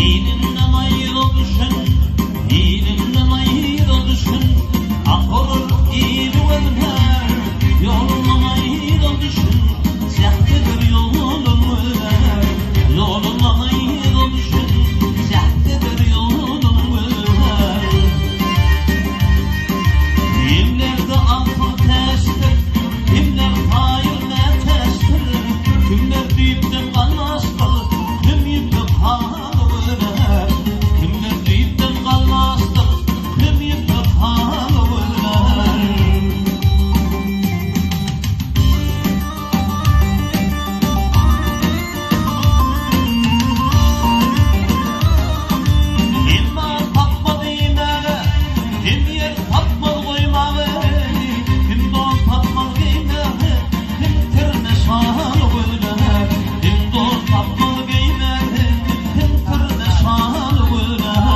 Ilinden aýra düşen, ilinden aýra düşen, Ahyr ili gözlär, ýolundan aýra düşen, Sähdedir ýolun gözlär, ýolundan aýra düşen, Sähdedir ýolun gözlär. Kimlerde akyl täçdir, kimler haýyr mätäçdir, Kimler düýpden galmaşdyr, kim ýüpek haly gözlär. Kimler düýpden galmaşdyr, kim ýüpek haly gözlär. Kim mal tapmaz iýmäge, kim ýer tapmaz goýmaga, Kim don tapmaz geýmäge, kim tirme şal gözlär. Kim don tapmaz geýmäge, kim tirme şal gözlär.